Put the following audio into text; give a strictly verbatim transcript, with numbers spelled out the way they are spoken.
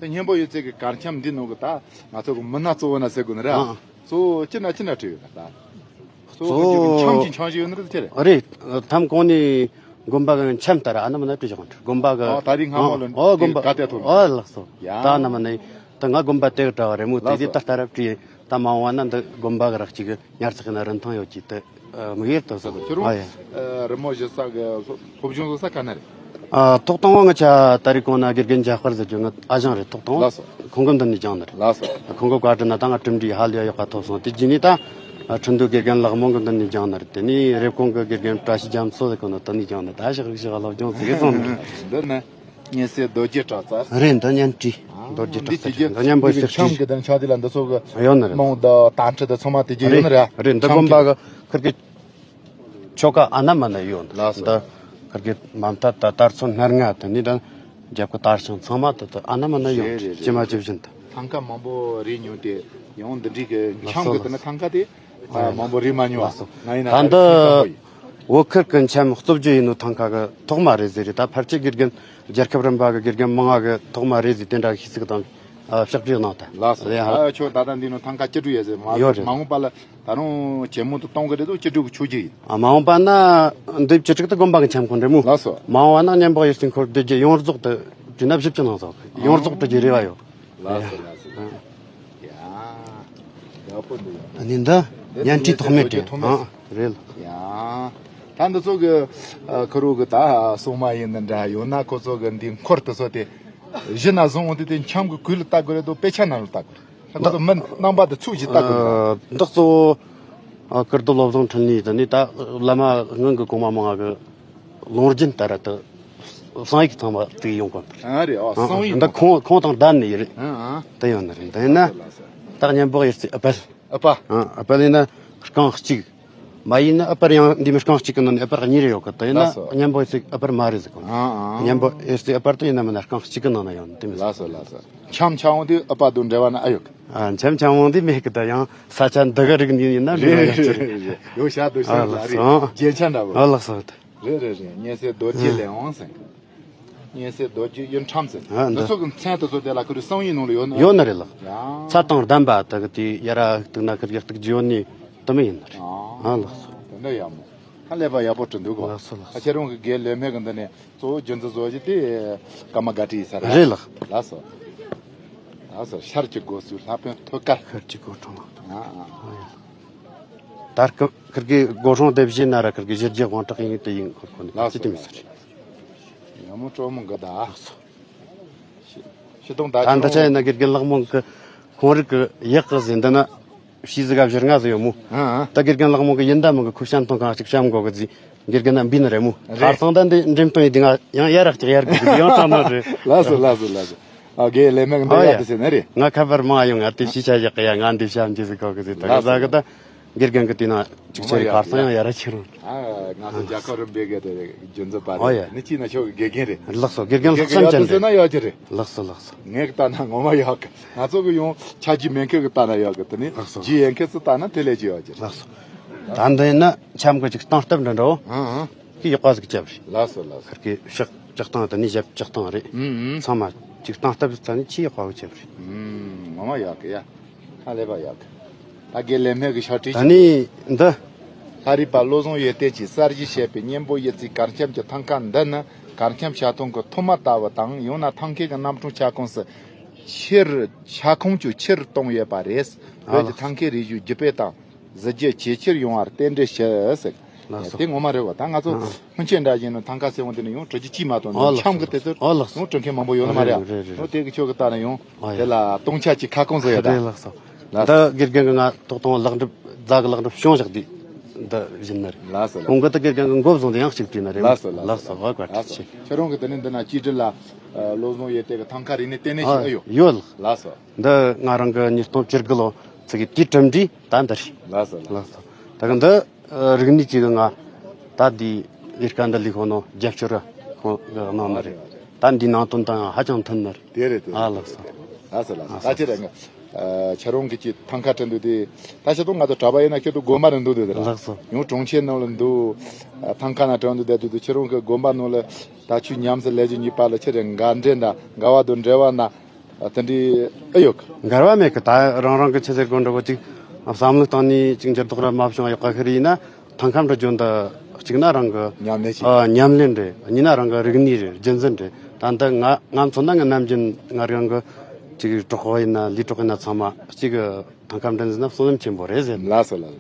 དེ་སྙན་པོ་ཡོད་ཚད་ཀྱི་གར་འཆམ་འདི་ནང་གི་ད་ང་ཚོ་གི་མི་སྣ་གཙོ་བོ་ན་ཟེར་དགོས་ནི་རེད། ཨ། གཙོ་བོ་ཅི་ན་ཅི་ན་བྲིས་ཡོད་ན་ད། གཙོ་བོ་གཙོ་བོ་འཆམ་གྱི་འཆམ་གཞི་ཡོད་ནི་རེད་ཅི་རེད། རེད། ཐམ་གོང་ནས་དགོན་པ་གི་འཆམ་ལྟར་ཨ་ན་མ་ན་བྲིས་བཞག་འདུག་དགོན་པ་གི་ཨ་ད་རིང་སྔ་མོ་ལ་ཨོ་དགོན་པ་ག་དེ་ཐོབ་ཨོ་ལགས་སོ། ཡ། ད་ན་མ་ནས་ད་ང་དགོན་པ་དེ་གི་གྲྭ་བ་རེད་མོ། དེ་ལགས་སོ། དེ་ད་ལྟ་རབ་བྲིས་ད་མ་འོངས་བ་ན་འདི་དགོན་པ་གི་རག་ཅིག་གི་ཉར་ཚགས་ན་རིན་ཐང་ཡོད་ཀྱི་དེ། དམིགས་ཡུལ་དུ་བཟུང་། ཁྱེད་རང་ཨ་ཡ། རི་མོ་བཞི་ས་གི་སློབ་སྦྱོང་བཟོ་ས་ག་ན་རེད། ཨ། ཐོག་དང་པོ་ང་ཆ་ད་རེས་གོང་ན་དགེ་རྒན་འཇམ་དཔལ་ཟེར་རྒྱུ་ང་ཨ་ཞང་རེད། ཐོག་དང་པོ་ལགས་སོ། ཁོང་གི་མདུན་ནས་སྦྱངས་ནི་རེད། ལགས་སོ། ཁོང་གི་བཀའ་དྲིན་ན་ད་ང་གྲུབ་འབྲས་ཧ་ལས་ཡག་པ་ཐོབ་སོང་། དེ་རྗེས་ནས་ད་ཁྲིན་ཏུའུ་དགེ་རྒན་ལགས་མོ་གི་མདུན་ནས་སྦྱངས་ནི་རེད། དེ་ནས་རེབ་གོང་གི་དགེ་རྒན་བཀྲ་ཤིས་རྒྱ་མཚོ་ཟེར་གོ་ནོ་དེ་ནས་སྦྱངས་ནི། ད་ཞག་རིག་ཞག་སློབ་སྦྱོང་ཟེར་གི་སོང་ནི་རེད། འདི་ནི་སྙན་སེ་རྡོ་རྗེ་གྲགས་རྩལ། རེད། འདི་སྙན་བྲིས། རྡོ་རྗེ་གྲགས་རྩལ། འདི་སྙན་པོ་ཞིག་འཆམ་གི་དང་ཆ་དེ་ལ་འདི་ཚོ་གི་ཡོད་ནི་རེད། མང་ད་དྭངས་ཁྲིད་དང་ཚང་མ་དེ་རྗེས་ཡོད་ནི་རེད། རེད། འདི་དགོན་པ་གི་ཁིར་གི་ཆོ་ག་ཨ་ན་མ་ན་ཡོད། ལགས་སོ། འདི་ཁིར་གི་མ་མཐའ་ད་དར་ཚོན་སྣ་ལྔ་དེ་ནི་ད་རྒྱབ་ཀྱི་དར་ཞིང་ཚང་མ་དེ་དེ་ཨ་ན་མ་ན་ཡོད། རེད་རེད། ཇི་མ་ཇི་བཞིན་དུ། ཐང་ཀ་མང་པོ་རེད་མྱོང་དེ་ཡང་འདི་འདྲའི་གི་འཆམ་གི་དེ་ནི་ཐང་ཀ་དེ་ད་མང་པོ་རེད་མ་མྱོང་། ལགས་སོ། ང་ཡིན་ན་ད་ད་འདི་ཐེངས་དང་པོ་ཡིན། བོད་ཁུལ་གི་འཆམ་རྩོམ་རྒྱུ་ཡིན་ནོ་ཐང་ཀ་གི་ཐོག་མ་རེད་ཟེར་རེད། ད་ཕལ་ཆེར་དགེ་རྒན་རྒྱལ་ཁབ་རིམ་པ་གི་དགེ་རྒན་མང་བ་གི་ཐོག་མ་རེད་ཟེར་དེ་འདྲ་གི་ཤེས་ཚིག་དང་ཕྱག་བྲིས་གནང་ད། ལགས་སོ། ལས་ཧ། ཨ་ཁྱོད་ད་ལྟ་འདི་ནོ་ཐང་ཀ་ཅི་འདྲ་ཡོད་ཟེར་མ་ཡོད་རེད། མ་འོངས་པ་ལ་ད་རུང་ཇེ་མང་དུ་གཏོང་གི་རེད་དོ་ཅི་འདྲ་གི་ཆོས་རྒྱུ་ཡིན། ཨ། མ་འོངས་པ་ན་འདི་བཅུ་དྲུག་ཏུ་དགོན་པ་གི་འཆམ་ཁོ་འདྲ་མོ། ལགས་སོ། མ་འོངས་པ་ན་སྙན་པོ་ཡོད་སྲིད་འཁོར་བསྡུ་རྒྱུ་ཡོངས་རྫོགས་དུ་བཅུ་ན་བཞི་བཅུ་གནང་ཟེར་ཡོངས་རྫོགས་འགྲོ་རྒྱུ་རེ་བ་ཡོད། ལགས་སོ་ལགས་སོ། ཡ། ཡག་པོ་འདུག་ཡ། ཨ་ནི་འདི་སྙན་བྲིས་ཐོགས་མེད་དེ། ཨ། རེད། ཡ། ད་འདི་ཚོ་གི་ཨ་ཁུ་རུ་གི་ད་སྲུང་མ་ཡིན་ནི་འདྲ་ཡོད་ན་ཁོ་ཚོ་གི་འདི་འཁོར་དེ་ཚོ་དེ་གཞི་ན་བཟུང་འོང་དུས་དེ་འཆམ་གི་གུས་ལ་ལྟ་དགོས་རེད་དོ་དཔེ་ཆ་ནང་ལ་ལྟ་དགོས་རེད། ཁོ་ཚོ་མི་རྣམ་པ་དེ་ཚུགས་ཀྱིས་ལྟ་དགོས་རེད། ཨ། འདི་གཙོ་བོ་ཨ་ཀིརྟི་བློ་བཟང་འཕྲིན་ལས་དེ་ནི་ད་བླ་མ་སྔོན་གི་གོང་མ་མང་བ་གི་ལུང་རྒྱུན་ལྟར་དུ་གསང་ཡིག་ཚང་མ་བཙུགས་ཡོང་གོ་ནི། ཨ་རེད། ཨ། གསང་ཡིག་འདི་ཁོང་ཁོང་དང་ལྡན་ནི་ཡིན་རེད། ཨ། ཨ། དེ་ཡོད་ནི་རེད། དེ་ཡིན་ན་ལགས་སོ། ད་སྙན་པོ་ཡོད་སྲིད་ཨ་ཕ། ཨ་ཕ། ཨ་ཕ་ཡིན་ན་རྐང་གཅིག་མ་ཡིན་ན་ཨ་ཕར་ཡང་འདི་མི་རྐང་གཅིག་གི་ནང་ནས་ཨ་ཕར་གཉིས་རེ་ཡོད་གི། དེ་ཡིན་ལགས་སོ། ན་སྙན་པོ་ཡོད་སྲིད་ཨ་ཕར་མ་རེད་ཟེར་གོ། ཨ། ཨ། སྙན་པོ་ཡོད་སྲིད་ཨ་ཕར་དུ་ཡིན་ན་མིན་ན་རྐང་གཅིག་གི་ནང་ན་ཡོད་ནི་དེ་མི་ཟེར། ལགས་སོ་ལགས་སོ། འཆམ་འཆམ་འོང་དུས་ཨ་ཕ་དང་འབྲེལ་བ་ན་ཨེ་ཡོད་གི། ཨ། འཆམ་འཆམ་འོང་དུས་མེད་གི། ད་ཡང་ས་ཆ་འདི་ག་རིག་ནི་ཡིན་ན་འབྲེལ་བ་ཡོད་ཀྱི་རེད། ཡོད་ཤ་དུ་ཤ་ཨ་ལ་ལགས་རེད། སོ། རྒྱན་ཆ་འདྲ་བོ། ཨ་ལགས་སོ། རེད་རེད་རེད། སྙན་སེ་རྡོ་རྗེ་ལས་འོང་ཟེར། སྙན་སེ་རྡོ་རྗེ་གཡུ་ཁྲམ་ཟེར། ཨ་འདི་འདི་ཚོ་གི་མཚན་དེ་ཚོ་དེ་ལ་ཁུ་རུ་གསང་བའི་ནང་ལ་ཡོད་ན། ཡོད་ནི་རེད་ལགས། ཡང་། ཚད་དང་ལྡན་པ་དེ་གི་དེ་ཡ་ར་གཏུག་ན་ཁུ་རུ་གཏུག་རྒྱུ་ཡོད་ནི་དེ་མི་ཡིན་ནི་རེད། ཨ། ཨ་ལགས་སོ། དེ་འདྲ་ཡག་མོ། ཧ་ལས་པ་ཡག་པོ་བྲིས་འདུག་གོ། ལགས་སོ་ལགས་སོ། ཨ་ཁྱེད་རང་གི་དགེ་ལས་མེད་གི་འདི་ནས་གཙོ་བོ་རྒྱུ་འཛིན་བཟོ་རྒྱུ་དེ་ཀརྨ་དགའ་བྲིས་ཡིན་ས་རེད། རེད་ལགས། ལགས་སོ། ལགས་སོ། ཤར་གྱི་སྒོ་སུ་ལྷ་པཎ་ཐོད་དཀར། ཤར་གྱི་སྒོ་འཕྲང་ལྷ་པཎ། ཨ་ཨ། ཨ་ཡ། ད་སྐབས་ཁིར་གི་སྒོ་སྲུང་སྡེ་བཞི་ན་ར་ཁིར་གི་གཞི་རྒྱུ་དབང་དྲག་ཡིན་དུ་ཡིན་ཁོར་ཁོ་ནི་ལགས་སོ། ཅི་དེ་མི་ཟེར། ཡང་མོ་སྤྲོ་མོ་འགའ་ད། ལགས་སོ། ཤི་དང་ད་ད་འདི་ཆ་ཡིན་ན་དགེ་རྒན་ལགས་མོ་གི་ཁོང་རིག་གི་ཡག་གི་ཟིན་འདི་ན་ཤི་ཟི་ག་བཞི་ལྔ་ཟི་ཡོད་མོ། ཨ་ཨ། ད་དགེ་རྒན་ལགས་མོ་གི་ཡིན་ད་མོ་གི་ཁུ་བཤམ་ཐོང་གང་ཞིག་བཤམ་དགོ་གི་ཟི་དགེ་རྒན་ན་འབི་ནི་རེད་མོ། རེད། ཁར་སང་ད་འདི་འགྲེམས་སྟོན་ཡི་འདི་ང་ཡང་ཡ་རག་ཅིག་ཡར་གི་ཡང་ཐང་ན་རེད། ལགས་སོ་ལགས་སོ་ལགས་སོ། ཨ་དགེ་ལས་མེད་འདི་ཡ་དེ་ཟེར་ན་རེད། ང་ཁ་པར་མང་ཡོང་ང་དེ་ཤི་ཆ་ཡག་གི་ཡ་ང་འདི་བཤམ་གྱི་ཟི་གོ་གི་ཟི་ད་ག་ཟ་གི་ད། དགེ་རྒན་གྱི་དེ་ན་ཅིག་ཆེ་རེ་གར་སང་ཡང་ཡ་ར་ཆེ་རུང་། ཨ་ང་ཚོ་རྒྱལ་ཁབ་རིམ་པའི་གི་དེ་རྒྱུན་འཛིན་པ་ཨོ་ཡ། རེད། ནི་ཅི་ན་ཆོག་གི་དགེ་རྒན་རེད། ལགས་སོ། དགེ་རྒན་ལགས་དགེ་རྒན་སམ་ཡག་ཅན་པོ་ཟེར་ན་རེད། ཡག་ཅིག་རེད། ལགས་སོ་ལགས་སོ། ངས་གི་ལྟ་ན་ངོ་མ་ཡག་གི། ང་ཚོ་གི་ཡང་ཆ་རྒྱུས་མེད་མཁན་གི་ལྟ་ན་ཡག་གི། དེ་ནི་ལགས་སོ། རྒྱུས་ཡོད་མཁན་ཚོ་ལྟ་ན་དེ་ལས་ཅི་ཡག་ཅིག་རེད། ལགས་སོ། ད་འདི་ཡིན་ན་འཆམ་གི་ཅིག་སྟངས་སྟབས་འདྲ་འདྲ་བོ། ཨང་ཨང་། གི་ཡག་པ་ཟིག་བཅབ་རེད། ལགས་སོ་ལགས་སོ། ཁར་གི་ཕྱག་ལྕགས་སྟངས་དེ་ནི་ཞབས་ལྕགས་སྟངས་རེད། ཨང་ཨང་། ཚང་མ་ཅིག་སྟངས་སྟབས་ཟིག་ད་ནི་ཆེས་ཡག་པ་བཅབ་རེད། ཨང་། ངོ་མ་ཡག་གི་ཡ། ཧ་ལས་པ་ཡག་གི། ད་དགེ་ལས་མེད་གི་ཤག་བྲིས། ད་ནི་འདི། ལྷ་རིས་པ་བློ་བཟང་ཡོན་ཏན་གྱིས་གསར་བརྗེ་བྱས་པའི་སྙན་པོ་ཡི་ཚིག་གར་འཆམ་གྱི་ཐང་ཀ་འདི་ནི་གར་འཆམ་བྱ་ཐང་གི་ཐོག་མ་ལྟ་བུ་དང་། ཡང་ན་ཐང་ཀའི་གི་གནམ་གྲུ་ཆ་ཁོངས་སུ་ཕྱིར་ཆ་ཁོངས་ཀྱི་ཕྱིར་གཏོང་ཡོད་པ་རེད། བོད་ཀྱི་ཐང་ཀའི་རིག་གཞུང་བརྒྱུད་སྤེལ་དང་གཟི་བརྗིད་ཇེ་ཆེར་ཡོང་བར་རྟེན་འབྲེལ་ཞུ་ཟེར། ལགས་སོ། དེ་ངོ་མ་རེད་བ། ད་ང་ཚོ་ཨ་སྔོན་ཆད་འདྲ་བཞིན་ནི་ཐང་ཀ་ཟེར་འོང་དེ་ནི་ཡང་བྲི་རྒྱུ་ཅིས་མ་གཏོང་ཨ་ནི་ལགས་སོ། འཆམ་གི་དེ་ཚོ་ཨ་ལགས་སོ། ཡང་བྲི་མཁན་མང་པོ་ཡོད་ནི་མ་རེད། རེད་རེད་རེད། ཡང་དེ་གི་ཆོ་གི་ལྟ་ན་ཡང་ཨ་དེ་ཡ། ལ་སྟོང་ཆ་གཅིག་ཁ་སྐོང་ཟེར་ཡོད་ད། རེད་ལགས་སོ། ལགས་སོ། ད་དགེ་རྒན་གི་ང་ཐོག་དང་ལག་འགྲུབ་རྫ་གི་ལག་འགྲུབ་བྱུང་བཞག་དུས་འདི་བཞིན་ནི་རེད། ལགས་སོ་ལགས་སོ། ཁོང་གི་ད་དགེ་རྒན་གི་མགོ་བཟུང་དེ་ཡང་གཅིག་བྲིས་ནི་རེད། ལགས་སོ་ལགས་ལགས་སོ། སོ། བ་བཀའ་ལགས་དྲིན་ཆེ། ཁྱེད་རང་གི་དེ་ནི་འདི་ན་ཅི་འདྲི་ལ་བློ་བཟང་ཡོན་ཏན་གི་ཐང་ཀ་རིག་གནས་ལྟེ་གནས་ཨ་ཤིག་ཨེ་ཡོད། ཡོད་ལགས། ལགས་སོ། འདི་ང་རང་གི་ཉིས་སྟོང་བཅུ་དགུ་ལོ་ཚིག་གི་དུས་གྲུབ་འདྲི་ད་འདི་རེད། ལགས་སོ་ལགས་སོ། ལགས་སོ། ད་གི་འདི་རིག་གནས་ཅིག་གི་ང་ད་འདི་ལས་ཀ་འདི་ལས་ཁོ་ནོ་རྒྱབ་སྐྱོར་ཁོང་གི་གནང་ནི་རེད། ད་འདི་ནང་དོན་དང་ཧ་ཅང་མཐུན་ནི་རེད། དེ་རེད་དེ་རེད། ཨ་ལགས་སོ། ལགས་སོ་ལགས་སོ། ད་ཅི་རེད་ང་ཁྱེད་རང་གི་ཅིག་ཐང་ཀ་དྲན་འདུག་དེ་ད་ཤི་ཏོ་ང་ཚོ་གྲྭ་པ་ཡིན་ན་ཁྱེད་ཏོ་དགོན་པ་རེད་འདུག་དེ་རེད། ལགས་སོ། ཡང་གྲོང་ཁྱེར་ནང་ལ་འདུག་ཐང་ཀ་ན་དྲན་འདུག་དེ་དུས་དུ་ཁྱེད་རང་གི་དགོན་པ་ནང་ལ་ད་ཆུ་ཉམས་སུ་ལས་ཀྱི་ཉིས་པ་ལ་ཅི་རེད་འགའ་འདྲེན་ད་འགལ་བ་དང་འབྲེལ་བ་ན། ཨ་དེ་འདྲའི་ཨེ་ཡོད་གི། འགལ་བ་མེད་གི། ད་རང་རང་གི་ཆི་ཟེར་དགོས་འདྲ་བོ་ཅིག་བསམ་བློ་བཏང་ནས་ཅིག་འགྱུར་ལྡོག་ར་མ་བྱུང་ཡག་ག་ཤི་རེད་ཡིན་ན། ཐང་ཁམས་ར་ཇོ་འདི་གཅིག་ན་རང་གི་མཉམ་ལས་བྱེད། ཨ་མཉམ་ལས་རེད། གཉིས་ན་རང་གི་རིག་གནས་རེད། རྒྱུན་འཛིན་རེད། ད་འདི་ང་ང་མཚོན་ན་ང་ནམ་རྒྱུན་ང་རང་གི་ཅིག་གྲོགས་པོ་ཡིན་ན་ལས་གྲོགས་ཡིན་ན་ཚང་མ་གཅིག་གི་ཐང་ཁམས་འགྲན་འཛིན་ན་བསོད་ནམས་ཆེན་པོ་རེད་ཟེར། ལགས་སོ་ལགས་སོ།